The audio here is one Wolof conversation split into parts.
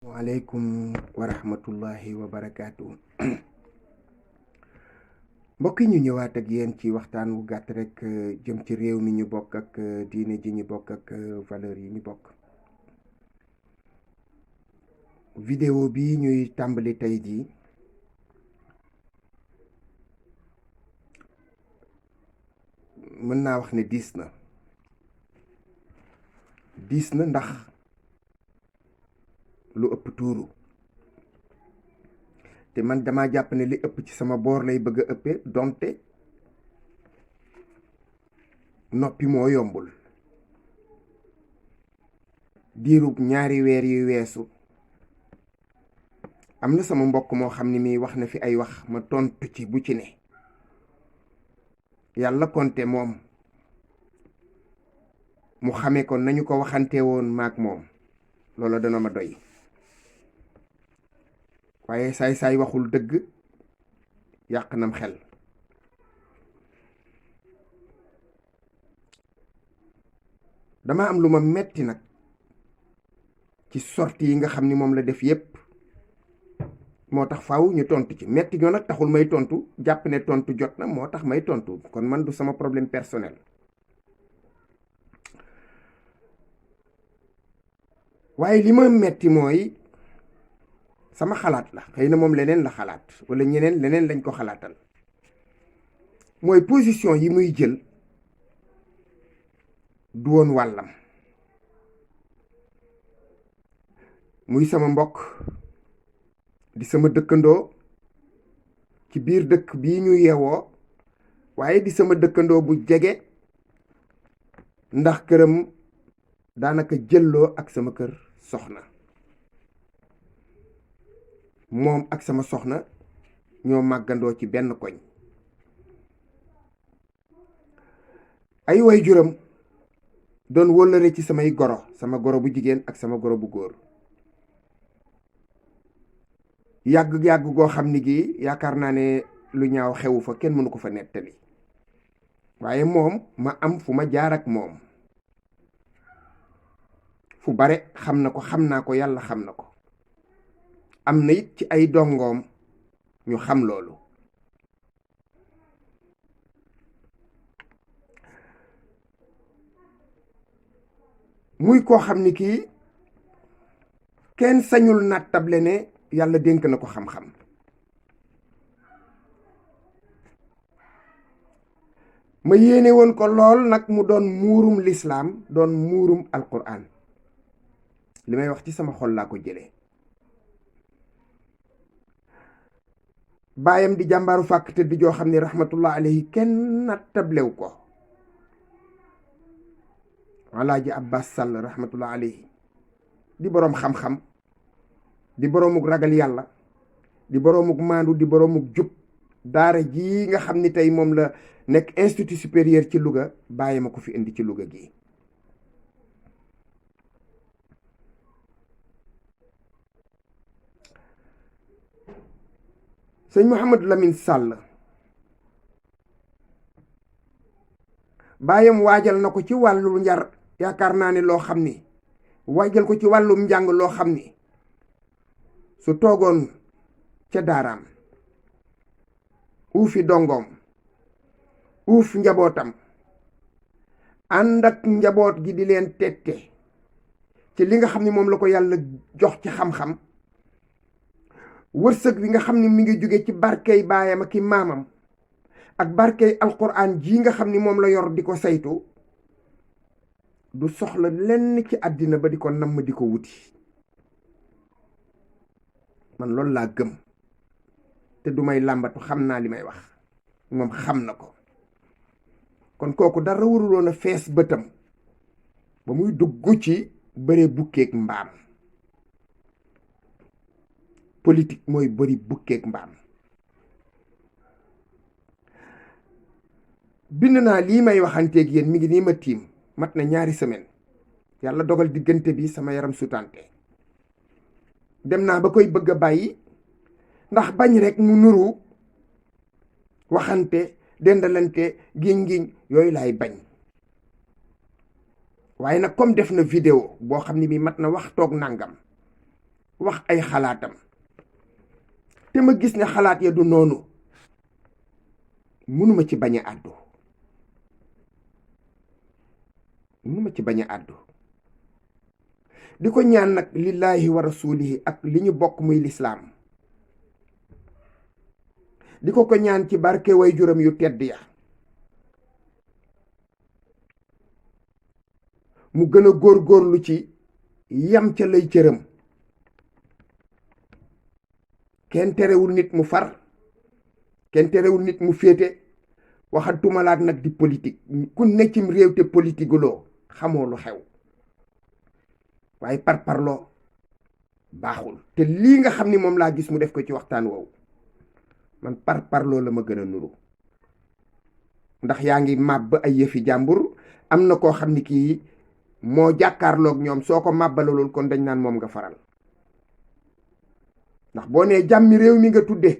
waaleykum wa rahmatullahi wa barakaatu. mbokk yi ñu ñëwaat ak yéen ci waxtaan wu gàtt rek jëm ci réew mi ñu bokk ak diine ji ñu bokk ak valeur yi ñu bokk. vidéo bi ñuy tàmbali tey jii mën naa wax ne diis na ndax lu ëpp tuuru te man dama jàpp ne li ëpp ci sama boor lay bëgg a ëppee donte noppi moo yombul. diirub ñaari weer yu weesu am na sama mbokk moo xam ne mii wax na fi ay wax ma tontu ci bu ci ne yàlla konte moom mu xamee ko nañu ko waxante woon maak moom loolu dana ma doy. waaye saay-saay waxul dëgg yàq nam xel. dama am lu ma metti nag ci sortie yi nga xam ni moom la def yépp moo tax faaw ñu tontu ci metti ñoo nag taxul may tontu jàpp ne tontu jot na moo tax may tontu kon man du sama problème personnel. waaye li ma metti mooy sama xalaat la xëy na moom leneen la xalaat walla ñeneen leneen lañ ko xalaatal mooy position yi muy jël du woon wàllam. muy sama mbokk di sama dëkkandoo ci biir dëkk bii ñu yeewoo waaye di sama dëkkandoo bu jege ndax këram daanaka jëlloo ak sama kër soxna. moom ak sama soxna ñoo màggandoo ci benn koñ. ay waajuram doon wóllëre ci samay goro, sama goro bu jigéen ak sama goro bu góor. yàgg goo xam ni gi yaakaar naa ne lu ñaaw xewu fa kenn mënu ko fa nettali. waaye moom ma am fu ma jaar ak moom fu bare xam na ko, xam naa ko, yàlla xam na ko. am na it ci ay dongoom ñu xam loolu. muy koo xam ni kii kenn sañul nattable ne yàlla dénk na ko xam-xam. ma yéene woon ko lool nag mu doon muurum lislaam, doon muurum alquran. li may wax ci sama xol laa ko jëlee. baayam di jàmbaaru fàkk te di joo xam ne rahmatullah alayhi kenn nattablew ko. Alaaji Abbas Sall rahmatullah alayhi di boroom xam-xam, di boroomuk ragal yàlla, di boroomuk maandu, di boroomuk jub. daara ji nga xam ni tey moom la nekk institut supérieur ci Louga baayam a ko fi indi ci Louga gi. sëñ Mouhamadou Lamine Sall baayam waajal na ko ci wàllu njar, yaakaar naa ne loo xam ni waajal ko ci wàllum njàng loo xam ni su toogoon ca daaraam uufi dongoom uuf njabootam ànd ak njaboot gi di leen tette ci li nga xam ni moom la ko yàlla jox ci xam-xam, wërsëg wi nga xam ni mi ngi jóge ci barkey baayam ak i maamam ak barkey alquran ji nga xam ni moom la yor di ko saytu, du soxla lenn ci àddina ba di ko namm di ko wuti. man loolu laa gëm te du may làmbatu, xam naa li may wax, moom xam na ko. kon kooku dara waruloon a fees bëtam ba muy dugg ci bëre bukkeek mbaam. politique mooy bëri bukkeek mbaam. bind naa lii may waxanteeg yéen mi ngi nii ma tiim, mat na 2 semaines. yàlla dogal diggante bi sama yaram sutante. dem naa ba koy bëgg a bàyyi ndax bañ rek mu nuru waxante, dendalante, giñ yooyu laay bañ. waaye nag comme def na vidéo boo xam ne bi mat na wax toog nangam, wax ay xalaatam te ma gis ne xalaat ya du noonu mënuma ci bañ a àddu di ko ñaan nag lillahi wa rasulihi ak li ñu bokk muy lislaam di ko ñaan ci barke way juram yu tedd ya mu gën a góorgóorlu ci yam ca lay cëram kenn terewul nit mu far kenn terewul nit mu féete waxatumalaak nag di politique ku ne cim réew te politique loo xamoo lu xew waaye parparloo baaxul te lii nga xam ni moom laa gis mu def ko ci waxtaan woowu man parparloo la ma gën a nuru ndax yaa ngi màbb ay yëfi jàmbur am na koo xam ni kii moo jàkkaarloog ñoom soo ko màbbalalul kon dañ naan moom nga faral ndax boo nee jàmmi réew mi nga tudde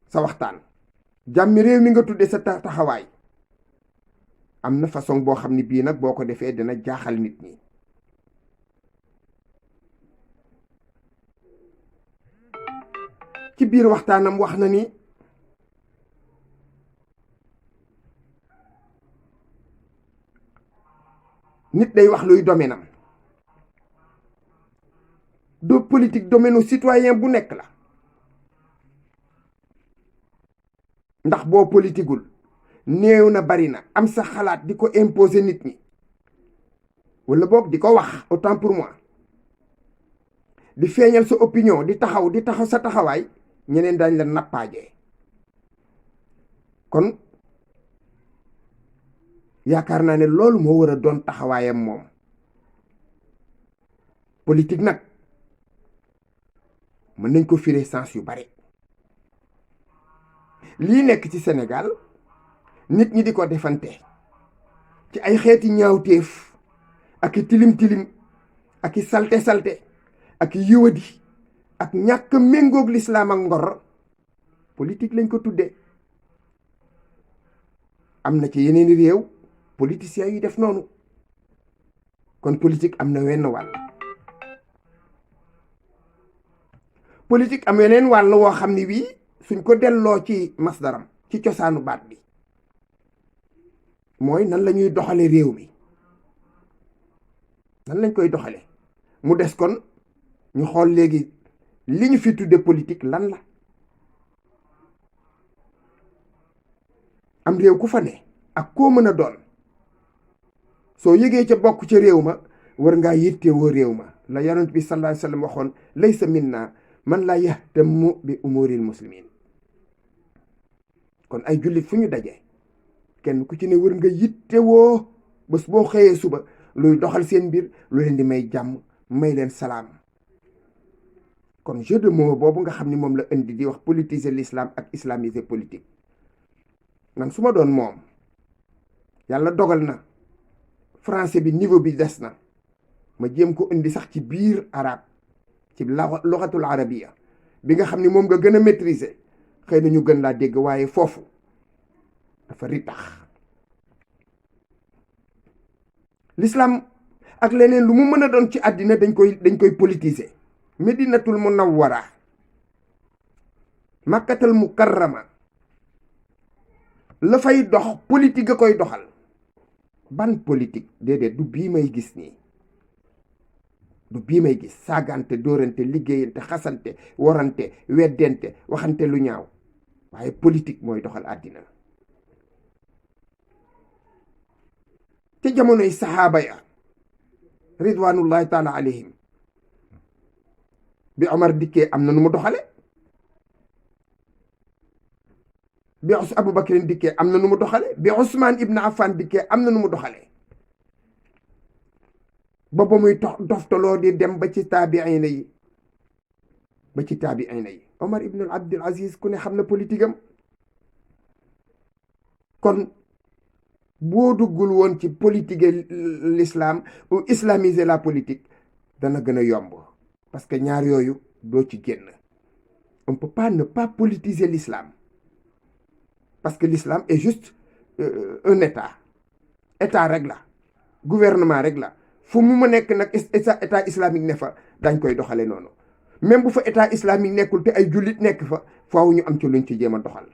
sa waxtaan jàmmi réew mi nga tudde sa taxawaay am na façon boo xam ni bii nag boo ko defee dina jaaxal nit ñi ci biir waxtaanam wax na ni nit day wax luy domaine am do politique domaine citoyen bu nekk la ndax boo politiqueul néew na bari na am sa xalaat di ko imposer nit ñi wala boog di ko wax autant pour moi di feeñal sa opinion di taxaw sa taxawaay ñeneen dañ la nappaajee kon yaakaar naa ne loolu moo war a doon taxawaayam moom politique nag mën nañ ko firee sens yu bare lii nekk ci Sénégal nit ñi di ko defante ci ay xeeti ñaawteef ak i tilim-tilim ak i salte-salte ak i yiwadi ak ñàkk méngoog lislaam ak ngor politique lañ ko tudde am na ci yeneeni réew politiciens yu def noonu kon politique am na wenn wàll politique am yeneen wàll woo xam ni wii suñ ko delloo ci masdaram ci cosaanu baat bi mooy nan la ñuy doxale réew mi nan lañ koy doxale mu des kon ñu xool léegi li ñu fi tudde politique lan la am réew ku fa ne ak koo mën a doon soo yëgee ca bokk ca réew ma war ngaa yittewoo réew ma la yonent bi sallallahu alayhi wa sallam waxoon laysa minna man la yahtamu bi umuril muslimin kon ay jullit fu ñu daje kenn ku ci ne war nga yittewoo bés boo xëyee suba luy doxal seen mbir lu leen di may jàmm may leen salaam kon jeu de mots boobu nga xam ni moom la indi di wax politiser l'islam ak islamiser politique man su ma doon moom yàlla dogal na français bi niveau bi des na ma jéem ko indi sax ci biir arab ci luxatul arabiya bi nga xam ni moom nga gën a maîtriser xëy na ñu gën laa dégg waaye foofu dafa ritax l'islam ak leneen lu mu mën a doon ci àddina dañ koy politiser medinatul munawwara makkatal mukarrama la fay dox politique a koy doxal ban politique déedéet du bii may gis nii du bii may gis saagante dóorante liggéeyante xasante warante weddente waxante lu ñaaw waaye politique mooy doxal àddina te jamonoy saxaaba ya ridwanullahi taala alayhim bi Omar dikkee am na nu mu doxale bi Abubakrin dikkee am na nu mu doxale bi Ousmane Ibn Affan dikkee am na nu mu doxale ba muy doftaloo di dem ba ci taabiina yi Omar Ibn Abdul Aziz ku ne xam na politique am kon boo duggul woon ci politique l'islam ou islamiser la politique dana gën a yomb parce que ñaar yooyu doo ci génn on peut pas ne pas politiser l'islam parce que l'islam est juste un état rek la gouvernement rek la fu mu ma nekk nag état islamique ne fa dañ koy doxale noonu même bu fa état islamique nekkul te ay jullit nekk fa faaw ñu am ci luñ ci jéem a doxal.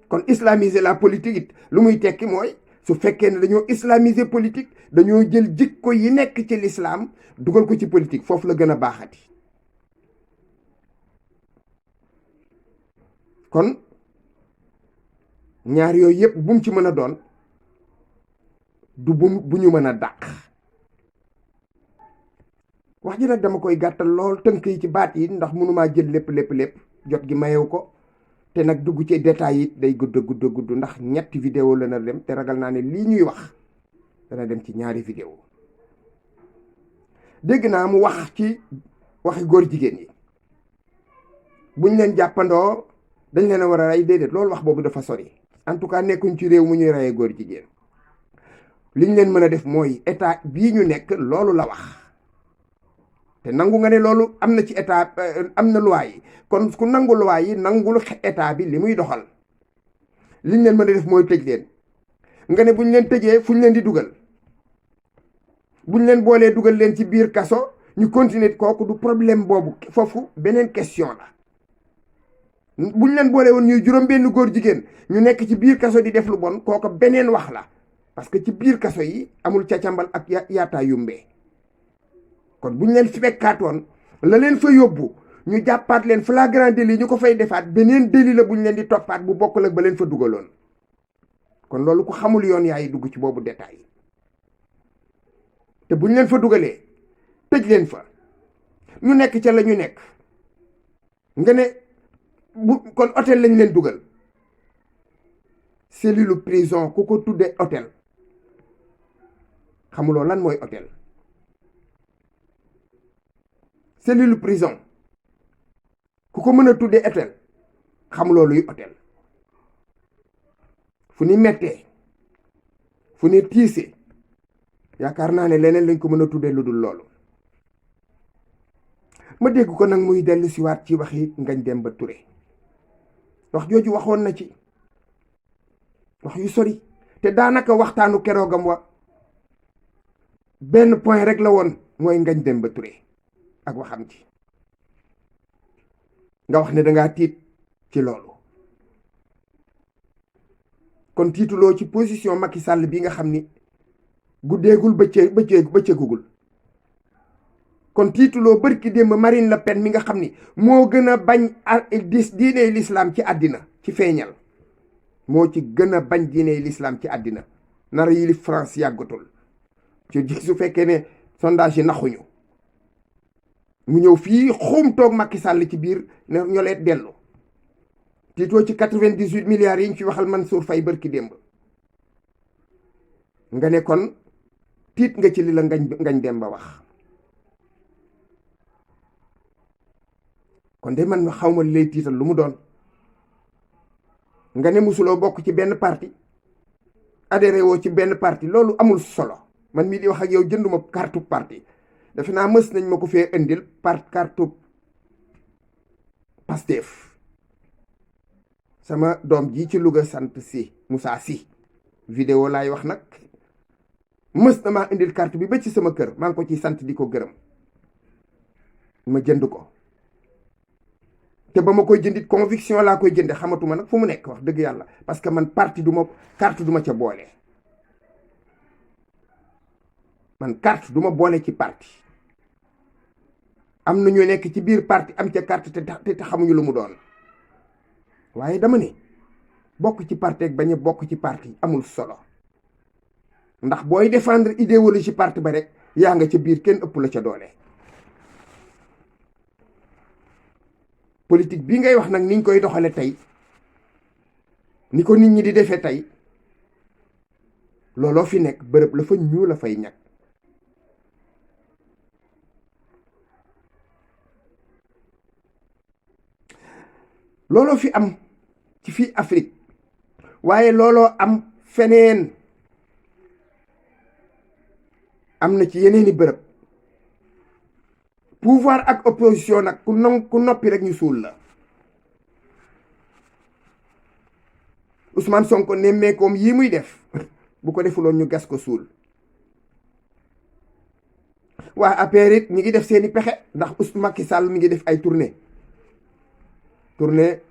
kon islamiser la politique it lu muy tekki mooy su fekkee ne dañoo islamiser politique dañoo jël jikko yi nekk ci l'islam dugal ko ci politique foofu la gën a baaxati. kon ñaar yooyu yëpp bu mu ci mën a doon du bu ñu mën a dàq. wax ji nag dama koy gàttal lool tënk yi ci baat yi ndax mënumaa jël lépp jot gi mayew ko te nag dugg ci détails yi day gudd ndax ñetti vidéo la na dem te ragal naa ne lii ñuy wax dana dem ci ñaari vidéo. dégg naa mu wax ci waxi góor jigéen yi buñ leen jàppandoo dañ leen a war a rey déedéet loolu wax boobu dafa sori en tout cas nekkuñ ci réew mu ñuy reyee góor jigéen. liñ leen mën a def mooy état bii ñu nekk loolu la wax te nangu nga ne loolu am na ci état am na loi yi kon ku nangu loi yi nangul état bi li muy doxal. liñ leen mën a def mooy tëj leen nga ne buñ leen tëjee fuñ leen di dugal buñ leen boolee dugal leen ci biir kaso ñu continuer kooku du problème boobu foofu beneen question la. buñ leen boolee woon ñuy juróom benn góor jigéen ñu nekk ci biir kaso di def lu bon kooku beneen wax la parce que ci biir kaso yi amul càccambal ak yaataa yumbee. kon buñ leen fekkaatoon la leen fa yóbbu ñu jàppaat leen flagrant délit ñu ko fay defaat beneen délit la buñ leen di toppaat bu bokkul ak ba leen fa dugaloon. kon loolu ku xamul yoon yaay dugg ci boobu détail te buñ leen fa dugalee tëj leen fa ñu nekk ca la ñu nekk nga ne kon hôtel lañ leen dugal cellule prison ku ko tuddee hôtel xamuloo lan mooy hôtel. cellule prison ku ko mën a tuddee hôtel xamuloo luy hôtel. fu ni mettee fu ni tiise yaakaar naa ne leneen lañ ko mën a tuddee lu dul loolu. ma dégg ko nag muy dellu siwaat ci waxi Ngagne Demba Touré wax jooju waxoon na ci wax yu sori te daanaka waxtaanu keroogam wa benn point rek la woon mooy Ngagne Demba Touré ak waxam ci nga wax ne dangaa tiit ci loolu. kon tiituloo ci position Macky Sall bi nga xam ni guddeegul bëccëgugul. kon tiituloo bërki démb Marine Le Pen mi nga xam ni moo gën a bañ diine l'islam ci àddina ci feeñal moo ci gën a bañ diine l'islam ci àddina nar yi France yàggatul ci su fekkee ne sondage yi naxuñu mu ñëw fii xuum toog Macky Sall ci biir ne ñoleet dellu. tiitoo ci 98 milliards yi ñu ci waxal Mansour Faye bërki démb nga ne kon tiit nga ci li la Ngagne Demba wax. kon de man xawma li lay tiital lu mu doon nga ne musuloo bokk ci benn parti adhéré woo ci benn parti loolu amul solo man mii di wax ak yow jënduma carte parti defe naa mës nañ ma ko fee indil carte Pastef sama doom ji ci Louga sant si Moussa si vidéo laay wax nag mës na maa indil carte bi ba ci sama kër maa ngi ko ci sant di ko gërëm ma jënd ko te ba ma koy jëndit conviction laa koy jënde xamatuma nag fu mu nekk wax dëgg yàlla parce que man parti carte du ma ca boole man carte du ma boole ci parti am na ñu nekk ci biir parti am ca carte te xamuñu lu mu doon waaye dama ne bokk ci parti ak bañ a bokk ci parti amul solo ndax booy défendre idéologie parti ba rek yaa nga ca biir kenn ëpp la ca doole. politique bi ngay wax nag niñ koy doxale tey ni ko nit ñi di defee tey looloo fi nekk bërëb la fa ñuul la fay ñàkk. looloo fi am ci fii Afrique waaye looloo am feneen am na ci yeneeni bërëb. pouvoir ak opposition nag ku noppi rek ñu suul la. Ousmane Sonko nemmeekoom yi muy def bu ko defuloon ñu gas ko suul. waa APR it ñi ngi def seeni pexe ndax Macky Sall mi ngi def ay tournée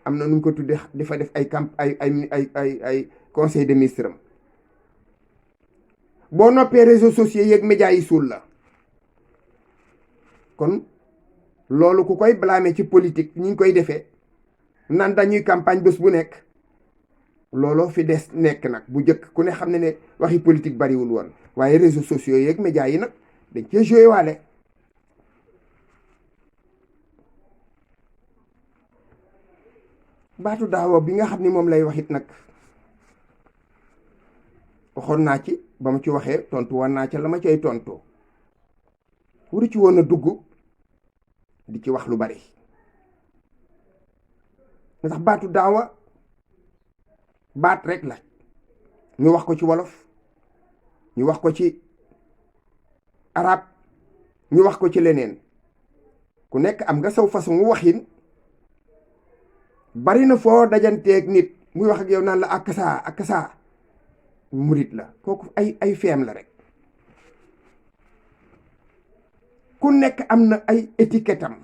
am na nu ñu ko tuddee di fa def ay camp ay conseil de ministre am boo noppee réseaux sociaux yeeg médias yi suul la. kon loolu ku koy blâmer ci politique ñi ngi koy defee nan dañuy campagne bés bu nekk looloo fi des nekk nag. bu njëkk ku ne xam ne waxi politique bariwul woon waaye réseaux sociaux yeeg médias yi nag dañ cee joué waale. baatu daawa bi nga xam ni moom lay wax it nag waxoon naa ci ba mu ci waxee tontu woon naa ca la ma cay tontoo waru ci woon a dugg di ci wax lu bari ndax baatu daawa baat rek la ñu wax ko ci wolof ñu wax ko ci arab ñu wax ko ci leneen ku nekk am nga saw façon waxin. bari na foo dajanteeg nit muy wax ak yow naan la ak saa murit la kooku ay feem la rek. ku nekk am na ay étiquette am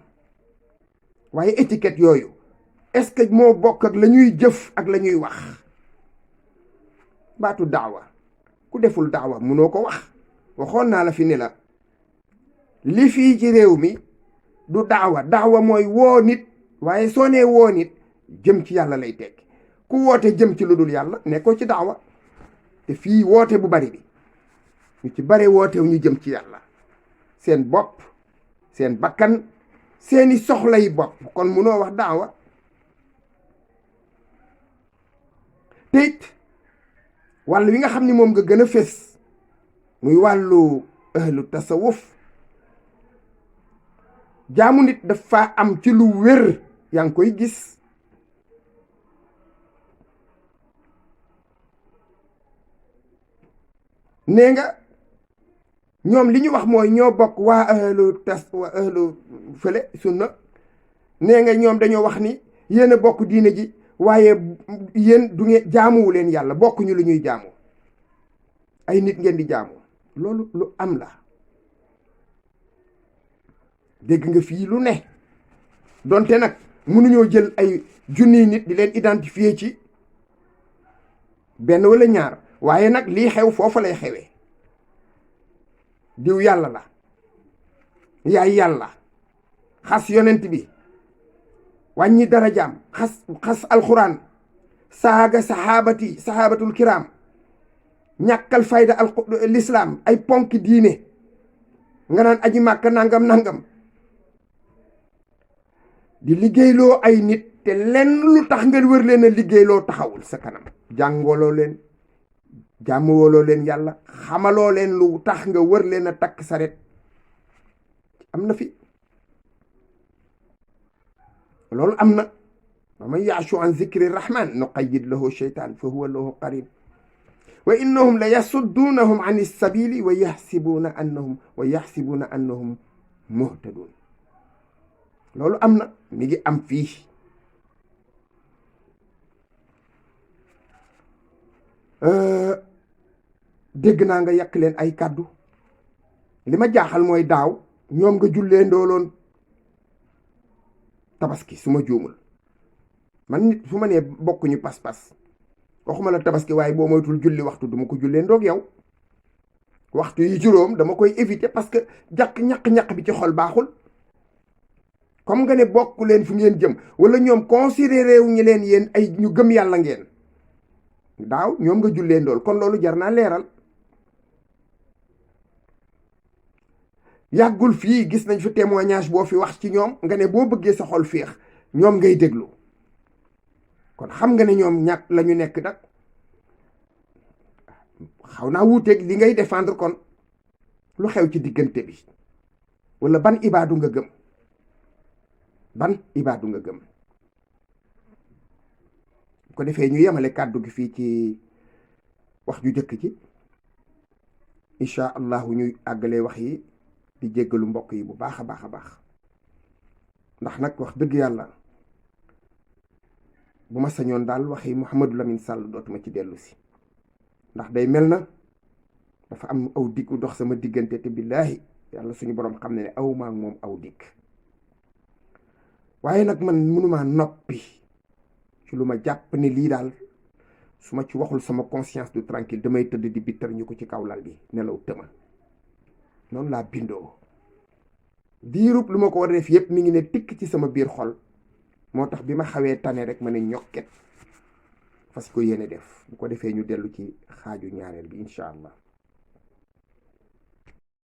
waaye étiquette yooyu est-ce que moo bokk ak la ñuy jëf ak la ñuy wax. baatu daawa ku deful daawa munoo ko wax. waxoon naa la fi ne la li fii ci réew mi du daawa mooy woo nit waaye soo nee woo nit jëm ci yàlla lay tekki. ku woote jëm ci lu dul yàlla nekkoo ci daawa. te fii woote bu bari bi ñu ci bare wootew ñu jëm ci yàlla seen bopp seen bakkan seeni soxlay bopp kon munoo wax daawa. te it wàll wi nga xam ni moom nga gën a fés muy wàllu ahlu tasawuf jaamu nit dafa am ci lu wér yaa ngi koy gis. nee nga ñoom li ñu wax mooy ñoo bokk waa ahlu fële sunna. nee nga ñoom dañoo wax ni yéen a bokk diine ji waaye yéen du ngeen jaamuwu leen yàlla bokkuñu lu ñuy jaamu ay nit ngeen di jaamu. loolu lu am la. dégg nga fii lu ne donte nag mënuñoo jël ay junniy nit di leen identifier ci benn wala ñaar waaye nag lii xew foofa lay xewee. diw yàlla la yaay yàlla xas yonent bi wàññi darajaam xas alxuraan saaga saxaabatul kiram ñàkkal fayda lislaam ay ponki diine nga naan aji màkka nangam di liggéeyloo ay nit te lenn lu tax nga wër leen a liggéeyloo taxawul sa kanam. jàngoloo leen jàmmwoloo leen yàlla xamaloo leen lu tax nga wër leen a takk saret am na fi loolu am na. wa man yaashu an zikri rahman nuqayyid lahu sheytaan fa huwa lahu qarin wa innahum la yasudduunahum an sabili wa yaxsibuuna annahum muhtadun. loolu am na mi ngi am fii. dégg naa nga yàq leen ay kàddu. li ma jaaxal mooy daaw ñoom nga jullee ndooloon tabaski su ma juumul man nit su ma nee bokkuñu pas-pas waxuma la tabaski waaye boo moytul julli waxtu duma ko jullee ndoog yow. waxtu yi juróom dama koy éviter parce que ñaq bi ci xol baaxul. comme nga ne bokku leen fu ngeen jëm wala ñoom considéré wu ñu leen yéen ay ñu gëm yàlla ngeen daaw ñoom nga jullee ndool kon loolu jar naa leeral. yàggul fii gis nañ fi témoignage boo fi wax ci ñoom nga ne boo bëggee sa xol féex ñoom ngay déglu kon xam nga ne ñoom ñàkk la ñu nekk nag xaw naa wuuteeg li ngay défendre. kon lu xew ci diggante bi wala ban ibaadu nga gëm ko defee ñu yemale kàddu gi fii ci wax ju jëkk ci incha allahu ñuy àggalee wax yi di jéggalu mbokk yi bu baax a baax a baax ndax nag wax dëgg yàlla bu ma sañoon daal waxi Mouhamadou Lamine Sall dootuma ci dellu si ndax day mel na dafa am aw dig dox sama diggante te billaahi yàlla suñu borom xam ne aw maa moom aw dig waaye nag man mënumaa noppi ci lu ma jàpp ne lii daal su ma ci waxul sama conscience du tranquille damay tëdd di bittar ñu ko ci kaw lal bi nelaw tëma noonu laa bindoo diirub lu ma ko war a def yépp mi ngi ne tikk ci sama biir xol moo tax bi ma xawee tane rek ma ne ñokket fas ko yéene def bu ko defee ñu dellu ci xaaju ñaareel bi incha allah